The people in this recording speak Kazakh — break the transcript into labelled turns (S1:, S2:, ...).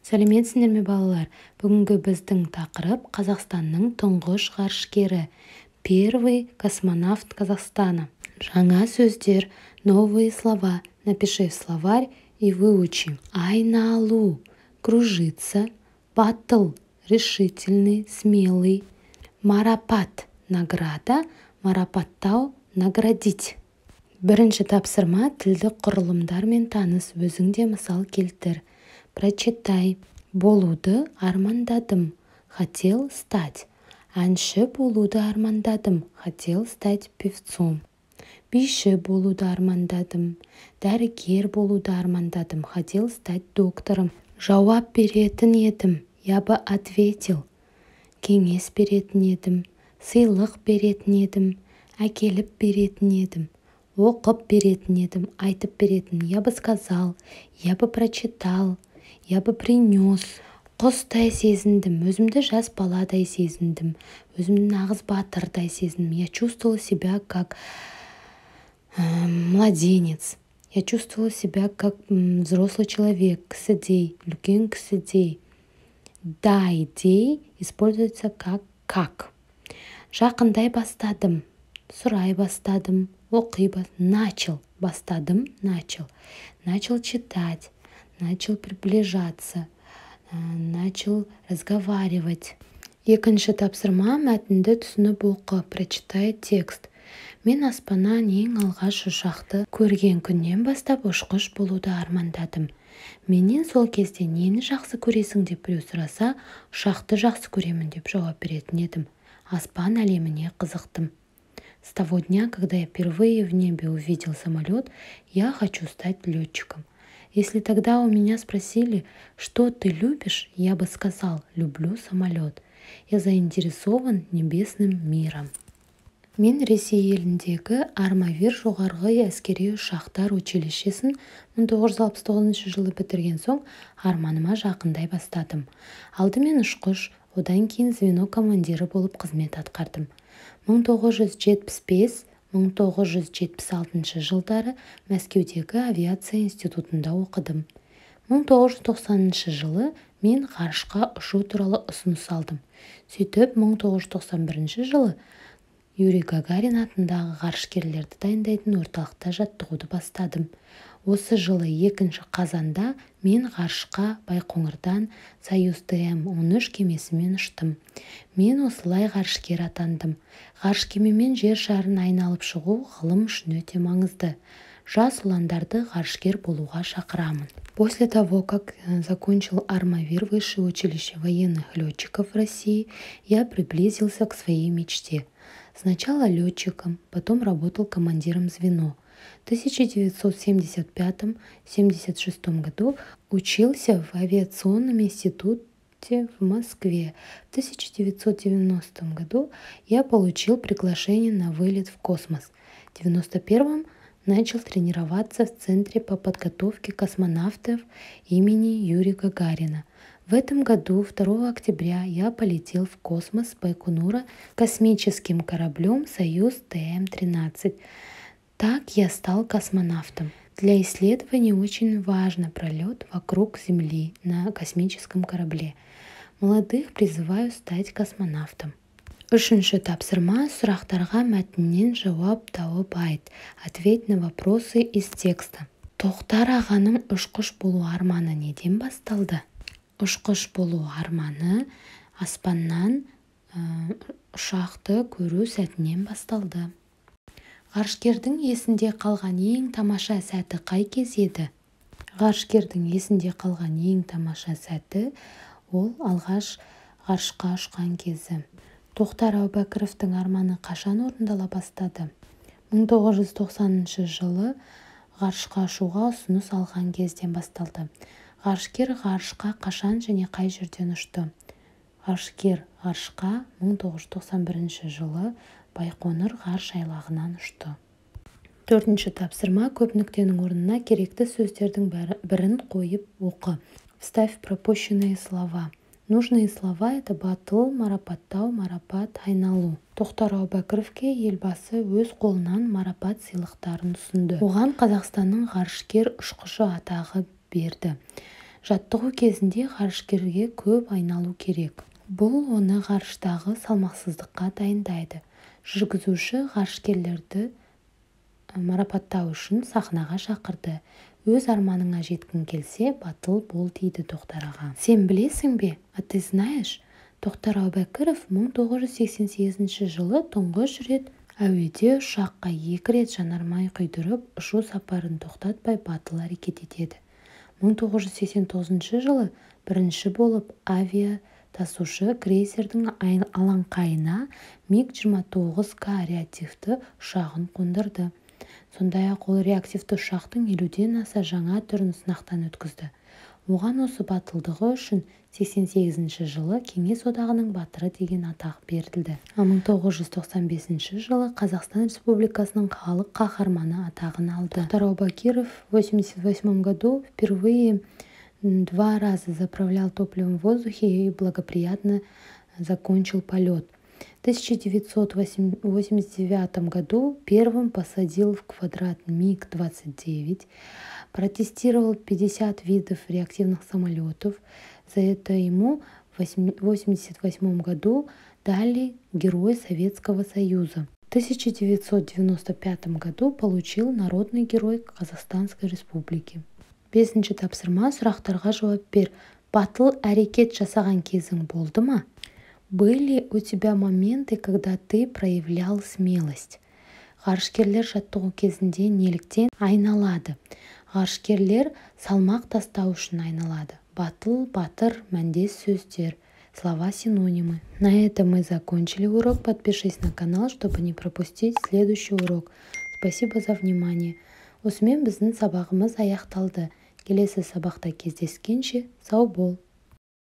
S1: Сәлеметсіңдер ме, балалар! Бүгінгі біздің тақырып: Қазақстанның тұңғыш ғарышкері, первый космонавт Казахстана. Жаңа сөздер, новые слова, напиши в словарь и выучи. Айналу — кружиться, батыл — решительный, смелый, марапат — награда, марапаттау — наградить. Бірінші тапсырма: тілдік құрылымдармен таныс, өзің де мысал келтір. Прочитай. Болуды армандадым — хотел стать. Әнші болуды армандадым — хотел стать певцом. Биші болуды армандадым. Дәрігер болуды армандадым — хотел стать доктором. Жауап беретін едім — я бы ответил. Кеңес беретін едім, сыйлық беретін едім, әкеліп беретін едім, оқып беретін едім, айтып беретін — я бы сказал, я бы прочитал, я бы принес. Құстай сезіндім, өзімді жас баладай сезіндім, өзімді нағыз батырдай сезіндім. Я чувствовал себя как младенец, я чувствовал себя как взрослый человек, кісідей, үлкен кісідей. Дай, дей используется как. Жақындай бастадым, сұрай бастадым, оқи бас, начал бастадым, начал. Начал читать, начал приближаться, начал разговаривать. Екінші тапсырма: мәтінді түсініп оқы. Прочитай текст. Мен аспаннан ең алғаш ұшақты көрген күннен бастап ұшқыш болуды армандадым. Менен сол кезде «Нені жақсы көресің?» деп біреу сұраса, «Ұшақты жақсы көремін» деп жауап беретін едім. Аспан әлеміне қызықтым. С того дня, когда я впервые в небе увидел самолет, я хочу стать летчиком. Если тогда у меня спросили: «Что ты любишь?», я бы сказал: «Люблю самолет». Я заинтересован небесным миром. Мен Ресей еліндегі Армавир жоғарғы әскери ұшқыштар училищесін 1969 жылы бітірген соң арманыма жақындай бастадым. Алдымен ұшқыш, одан кейін звено командирі болып қызмет атқардым. 1975-1976 жылдары Мәскеудегі авиация институтында оқыдым. 1990 жылы мен ғарышқа ұшу туралы ұсыныс алдым. Сөйтіп, 1991 жылы Юрий Гагарин атындағы ғарышкерлерді дайындайтын орталықта жаттығуды бастадым. Осы жылы 2 қазанда мен ғарышқа Байқоңырдан Союз ТМ-13 кемесімен ұштым. Мен осылай ғарышкер атандым. Ғарыш кемемен жер шарын айналып шығу ғылым үшін өте маңызды. Жас ұландарды ғарышкер болуға шақырамын. После того, как закончил Армавир, высшее училище военных летчиков в России, я приблизился к своей мечте. Сначала летчиком, потом работал командиром звено. В 1975-76 году учился в авиационном институте в Москве. В 1990 году я получил приглашение на вылет в космос. В 1991 начал тренироваться в Центре по подготовке космонавтов имени Юрия Гагарина. В этом году, 2 октября, я полетел в космос с Байконура космическим кораблем «Союз ТМ-13». Так я стал космонавтом. Для исследований очень важно пролет вокруг Земли на космическом корабле. Молодых призываю стать космонавтом. Үшінші тапсырма: сұрақтарға мәтіннен жауап тауып айт. Ответь на вопросы из текста. Тоқтар ағаның ұшқыш болу арманы неден басталды? Ұшқыш болу арманы аспаннан ұшақты көру сәтінен басталды. Ғарышкердің есінде қалған ең тамаша сәті қай кез еді? Ғарышкердің есінде қалған ең тамаша сәті — ол алғаш ғарышқа ұшқан кезі. Тоқтар Әубәкіровтің арманы қашан орындала бастады? 1990 жылы ғарышқа ұшуға ұсыныс алған кезден басталды. Ғарышкер ғарышқа қашан және қай жерден ұшты? Ғарышкер ғарышқа 1991 жылы Байқоңыр ғарыш айлағынан ұшты. Төртінші тапсырма: көп нүктенің орнына керекті сөздердің бірін қойып оқы. Вставь пропущенные слова. Нужные слова — это батыл, марапаттау, марапат, айналу. Тоқтар Әубәкіровке Елбасы өз қолынан марапат сыйлықтарын ұсынды. Оған Қазақстанның ғарышкер ұшқышы атағы берді. Жаттығу кезінде ғарышкерге көп айналу керек. Бұл оны ғарыштағы салмақсыздыққа дайындайды. Жүргізуші ғарышкерлерді марапаттау үшін сахнаға шақырды. Өз арманыңа жеткің келсе, батыл бол, дейді Тоқтар аға. Сен білесің бе? А ты знаешь? Тоқтар Әубәкіров 1988 жылы тұңғыш рет әуеде ұшаққа екі рет жанармай құйдырып, ұшу сапарын тоқтатпай батыл әрекет етеді. 1989 жылы бірінші болып авиатасушы крейсердің алаңқайына МиГ-29К реактивті ұшағын қондырды. Сондай-ақ ол реактивті ұшақтың 50-ден аса жаңа түрін сынақтан өткізді. Оған осы батылдығы үшін 88 жылы Кеңес Одағының Батыры деген атақ берілді. Ал 1995 жылы Қазақстан Республикасының Халық қаһарманы атағын алды. Тоқтар Аубакиров в 1988 году впервые два раза заправлял топливом в воздухе и благоприятно закончил полет. В 1989 году первым посадил в квадрат МиГ-29, протестировал 50 видов реактивных самолетов. За это ему в 1988 году дали Герой Советского Союза. В 1995 году получил Народный герой Казахстанской Республики. Бесінші тапсырма: сұрақтарға жауап бер. Батыл әрекет жасаған кезің болды ма? Были у тебя моменты, когда ты проявлял смелость? Ғарышкерлер жаттығу кезінде неліктен айналады? Ғарышкерлер салмақ тастау үшін айналады. Батыл, батыр мәндес сөздер. Слова синонимы. На этом мы закончили урок. Подпишись на канал, чтобы не пропустить следующий урок. Спасибо за внимание. Осымен біздің сабағымыз аяқталды. Келесі сабақта кездескенше, сау бол.